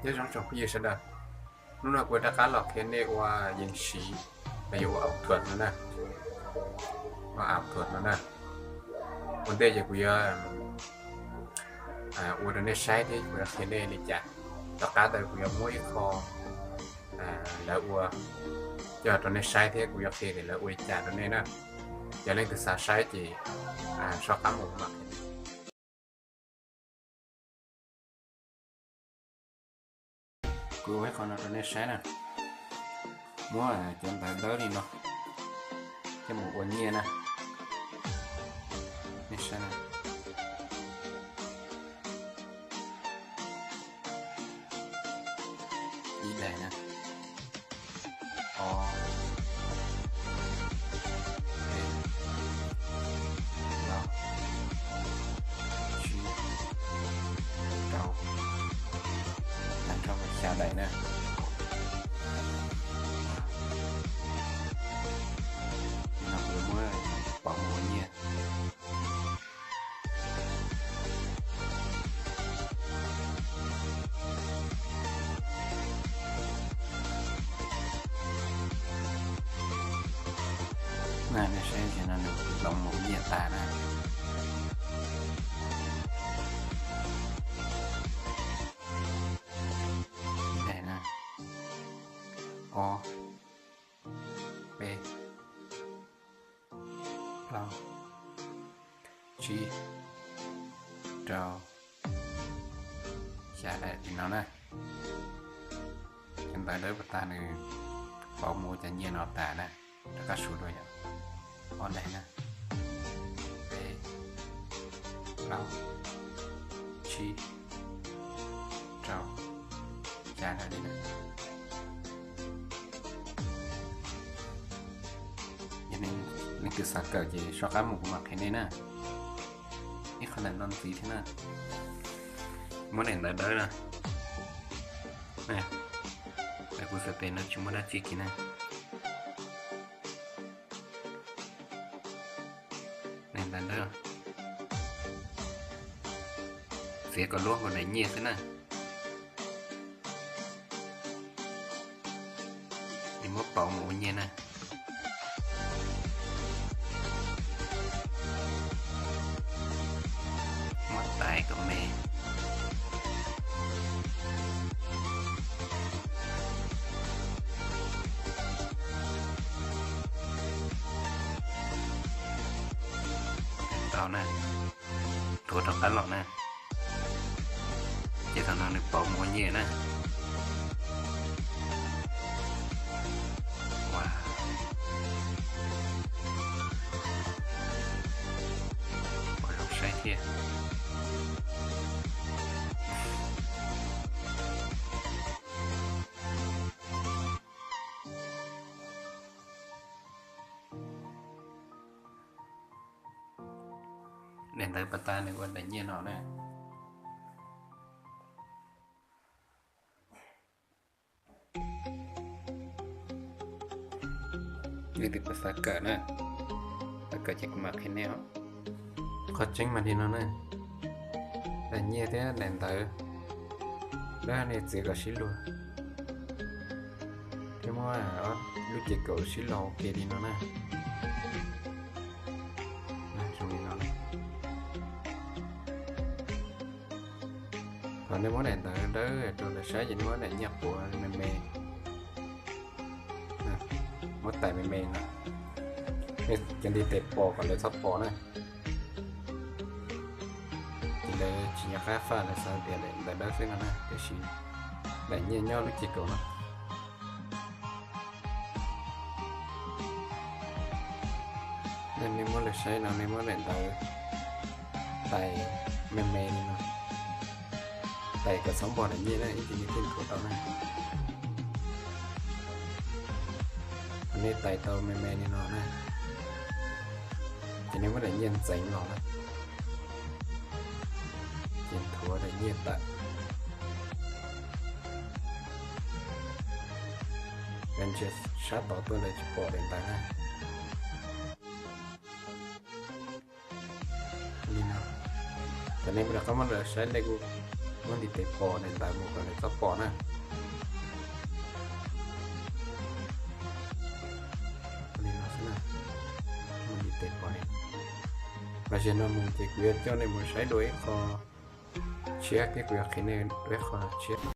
Nyob zoo tsoom phooj ywg sawv daws, hnub no kuv rov qab los qhia nej ua yees siv, los yog ua app thuam no na, ua app thuam no na. Ua ntej ces kuv yuav ua rau nej saib thiab kuv yuav qhia nej li cas. Tom qab ntawd kuv yuav muab ib qho lawv ua coj rau nej saib thiab kuv yuav qhia tias lawv ua li cas rau nej na. Yog leej twg xav saib ces soj qab mus mam qhia. Kuv ua ib qho no rau nej saib na. Muab cov ntawv dawb li no coj mus ua nyiaj na. Nej saib na. Ib daim na. Ob, peb, plaub, tsib, rau, tag nrho xya daim na. Nim no kuv muab pauv mus ua nyiaj. Nej saib ntsis no nws hloov mus ua nyiaj tas na. Ib daim na. Ob, peb, plaub, tsib, rau, xya daim li no na. Cov ntawv dawb pas tas nws pauv mus ua cov nyiaj no tas na. Rov qab su dua yom. Ob daim na. Peb, plaub, tsib, rau, xya daim li na. Yog leej twg xav kawm ces soj qab mus kuv mam qhia nej na. Ib qho ntawm no ntxiv thiab na. Muab daim ntawv dawb na. Kuv xav tes no tsis muaj dab tsi kiag na. Daim ntawv dawb. Txiav kom luab nkaus daim nyiaj xwb na. Nws muab pauv mus ua nyiaj na. Muab tais kom me. Tau na. Tuav rov qab los na. Ces thaum no nws pauv mus ua nyiaj na. Ua, pom zoo saib thiab. Daim ntawv pas tas nws ua daim nyiaj no na. Leej twg xav kawm na, xav kawm ces kuv mam qhia nej os. Qhov tseeb mas li no na, daim nyiaj thiab daim ntawv dawb nej txiav kom sib luag, thiab muab lub ces kaum sib los ua ke li no na. Zoo li no. Thaum nej muab daim ntawv dawb rau lawv saib ces nej muab daim nyiaj quav me me, muab tais me me no, nej cov ntiv tes pom kom lawv txhob pom na. Ces lawv tsis nco qab faj, lawv xav tias daim ntawv dawb xwb no na, tiam sis daim nyiaj nyob lub ces kaum no. Nej muab lawv saib no, nej muab daim ntawv tais me me li no, tais kom txhob npog daim nyiaj na, ib txhia nws thiaj nthuav tau na. Nej tais tau me me li no na, ces nej muab daim nyiaj ntxeev los na, ces nthuav daim nyiaj tawm. Sab tod tuaj lawv tsis pom daim ntawv na. Li no, thaum nej rov qab muab lawv saib, nej kuj Muab ntiv tes pos daim ntawv mus kom nws txhob pom na. Li no xwb na, muab ntiv tes pos li. Los sis no mus ces kuv yuav coj nej mus saib dua ib qho tshiab thiab, kuv yuav qhia nej dua ib qho tshiab.